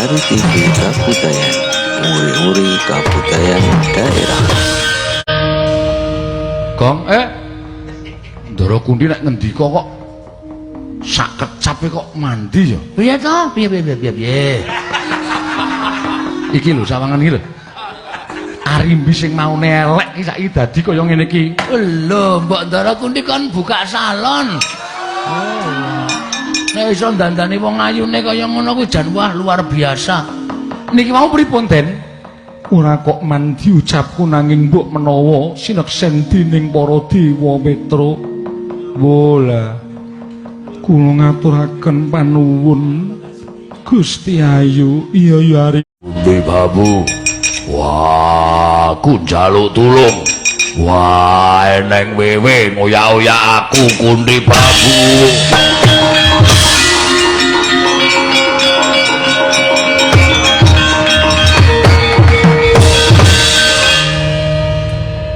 Lestari TV Kabudayan, nguri-uri kabudayan daerah. Gong, Ndara Kundi nek ngendika kok sak kecape kok mandi ya. Piye to? Piye piye piye piye? Iki lho sawangan iki lho. Arimbi sing maune elek iki saiki dadi kaya ngene iki. Lho, Mbok Ndara Kundi kon buka salon. Oh. Nek iso dandani wong ayune kaya ngono kuwi jan wah luar biasa. Niki mau pripun, Den? Ora kok mandi ucapku nanging mbok menawa sineksen dening para dewa Mitra. Wola. Kula ngaturaken panuwun Gusti Ayu. Iya ya Ari. Kundi Babu. Wah, aku njaluk tulung. Wah, eneng wewe ngoyak-oyak aku Kundi Babu.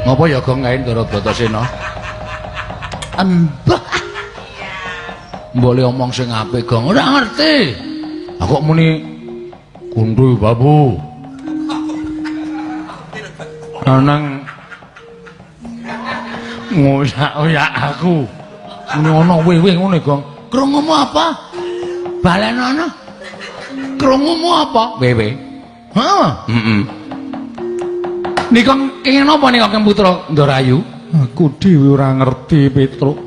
Ngopo ya Gong kae Ndara Bratasena? Embah. Mbok le omong sing apik Gong. Ora ngerti. Aku kok muni Kundi Babu. Anang ngoyak-oyak aku. Muni ana wewe ngene Gong. Krungumu apa? Balenono. Krungumu apa? Wewe. Heeh. Heeh. Nika kenging napa nika Kang Putra Ndarayu? Aku dhewe ora ngerti, Petruk.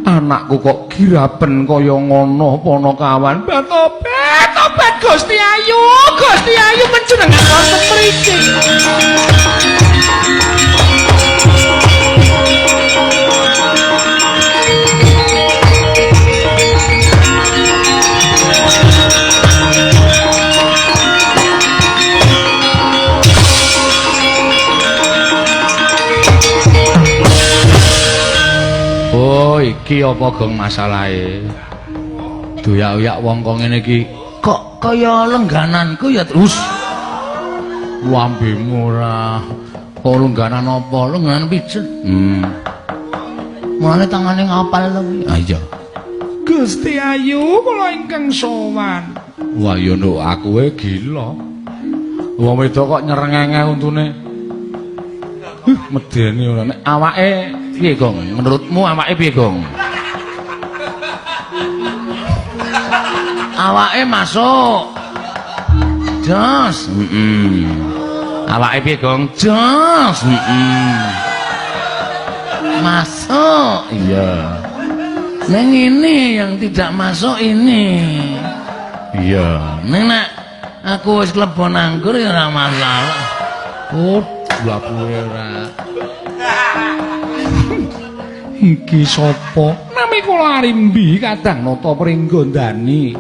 Anakku kok giraben kaya ngono Panakawan. Tobat, tobat Gusti Ayu, Gusti Ayu panjenengan wonten mriki. Oh, iki apa Gong masalahe? Doyak-oyak wong kok ngene iki kok kaya lenggananku ya terus. Lambemu ora. Kok lengganan apa? Lengganan pijet. Mulane tangane ngapal to kuwi. Ah iya. Gusti Ayu kula ingkang sowan. Wah ya nduk aku e gila. Wong wedok kok nyerengenge untune. Medeni ora nek awake piye Gong? Menurutmu awake piye Gong? Awake masuk. Jos. Heeh. Awake piye Gong? Jos. Heeh. Masuk. Iya. Neng ini yang tidak masuk ini. Iya. Neng nek aku wis klebon anggur ya ora masalah. Oh, lapuhe ora. Iki sapa? Nami kula Arimbi kadang nata Pringgondani.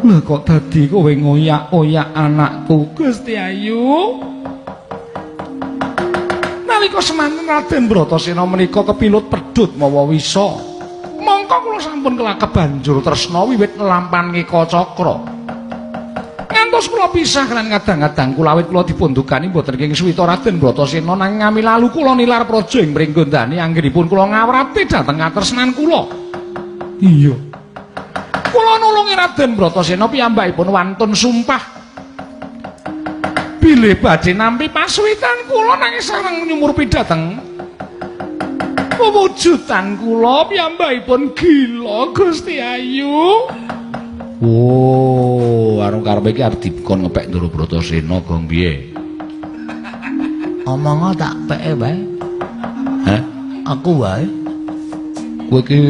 Lah kok dadi kowe ngoyak-oyak anakku Gusti Ayu? Nalika semanten Raden Bratasena menika kepilut pedhut mawa wisa. Mongko kula sampun kelakep banjur tresna wiwit nelampan Ngika Cakra. Ngantos kula pisah lan kadang-kadang kula awit kula dipundukani mboten kenging suwita Raden Bratasena nanging ngami lalu kula nilar praja ing Pringgondani anggenipun kula ngawrati dhateng katresnan kula. Iya. Kula nulungi Raden Bratasena piyambakipun wantun sumpah bilih badhe nampi pasuwitan kula nanging sareng nyumurpi dhateng pewujudan kula piyambakipun gila Gusti Ayu. Oh, arung karepe iki arep dikon ngepek Ndara Bratasena Gong piye? Omongo tak peke wae. Hah? Aku wae. Kowe iki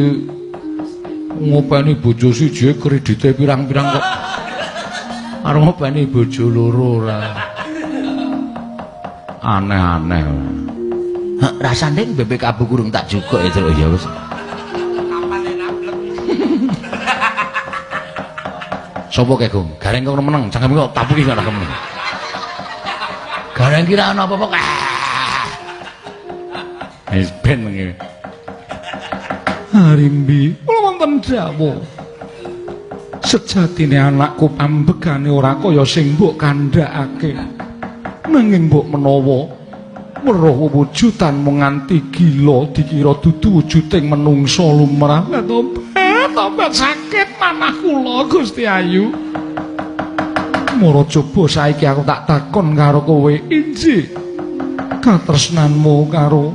ngopeni bojo siji kredite pirang-pirang kok. Arep ngopeni bojo loro ora. Aneh-aneh. Hah, rasane BPKB kurang tak jukuk ya terus ya wis. Sopo kae Gong? Gareng kok meneng, cangkeme kok tapuki kok ora meneng. Gareng kira ana apa-apa. Wis ben ngene. Arimbi, kula wonten dawuh. Sejatine anakku pambegane ora kaya sing mbok kandhakake. Nanging mbok menawa weruh wujudanmu nganti gila dikira dudu wujuding menungsa lumrah. Lah tobat, tobat sakit manah kula Gusti Ayu. Mara coba saiki aku tak takon karo kowe. Injih. Katresnanmu karo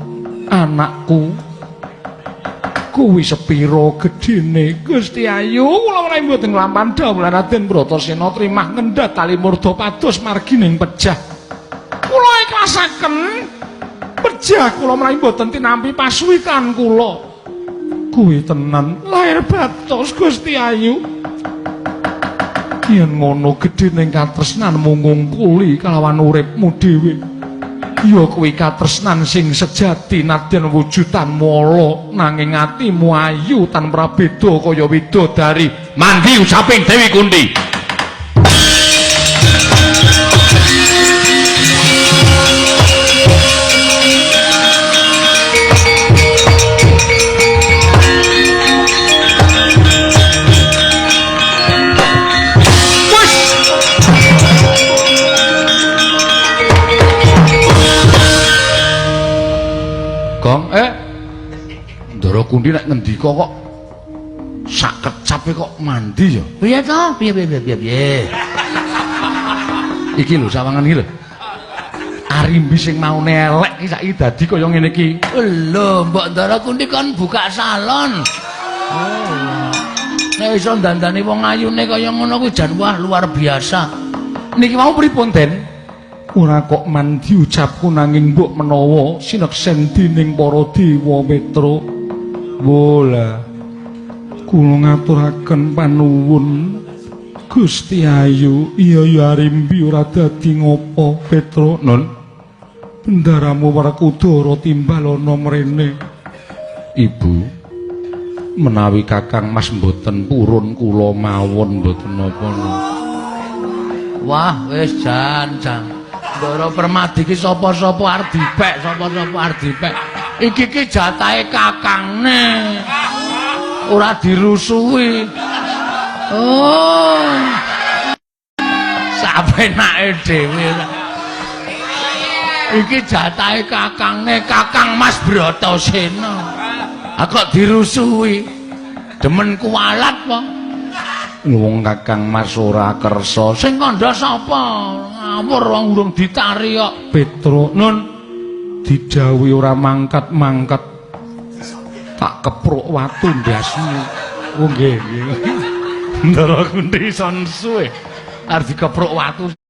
anakku kuwi sepira gedhene? Gusti Ayu, kula menawi mboten nglampahan dawuh Raden Bratasena trimah ngendhat tali murda pados margining pejah. Kula ikhlasaken pejah kula menawi mboten tinampi pasuwitan kula. Kuwi tenan lahir batos Gusti Ayu. Yen ngono gedhene katresnanmu ngungkuli kalawan uripmu dhewe. Ya kuwi katresnan sing sejati nadyan wujudanmu ala nanging atimu ayu tan prabeda kaya widodari. Mandi ucaping Dewi Kunti. Gong, Ndara Kunti nek ngendika kok sak kecape kok mandi ya. Piye to? Piye piye piye piye. Iki lho sawangan iki lho. Arimbi sing maune elek iki saiki dadi kaya ngene iki. Lho, Mbok Ndara Kunti kon buka salon. Oh. Nek iso dandani wong ayune kaya ngono kuwi jan wah luar biasa. Niki mau pripun, Den? Ora kok mandi ucapku nanging mbok menawa sineksen dening para dewa Petro. Wola. Kula ngaturaken panuwun Gusti Ayu. Iya ya Arimbi ora dadi ngopo Petro. Nun. Bendaramu Werkudara timbal ana mrene. Ibu, menawi Kakang Mas mboten purun kula mawon mboten napa-napa. Wah, wis jan jan. Ndara Permadi ki sapa-sapa arep dipek, sapa-sapa arep dipek. Iki ki jatahe kakangne. Ora dirusuhi. Oh. Sapenake dhewe. Iki jatahe kakangne, Kakang Mas Bratasena. Ha kok dirusuhi? Demen kualat po. Wong Kakang Mas ora kersa. Sing kandha sapa? Ngawur wong urung ditari kok. Petro, nun didhawuhi ora mangkat-mangkat. Tak kepruk watu ndasmu. Oh nggih nggih. Ndara Kunti son suwe. Arep dikepruk watu.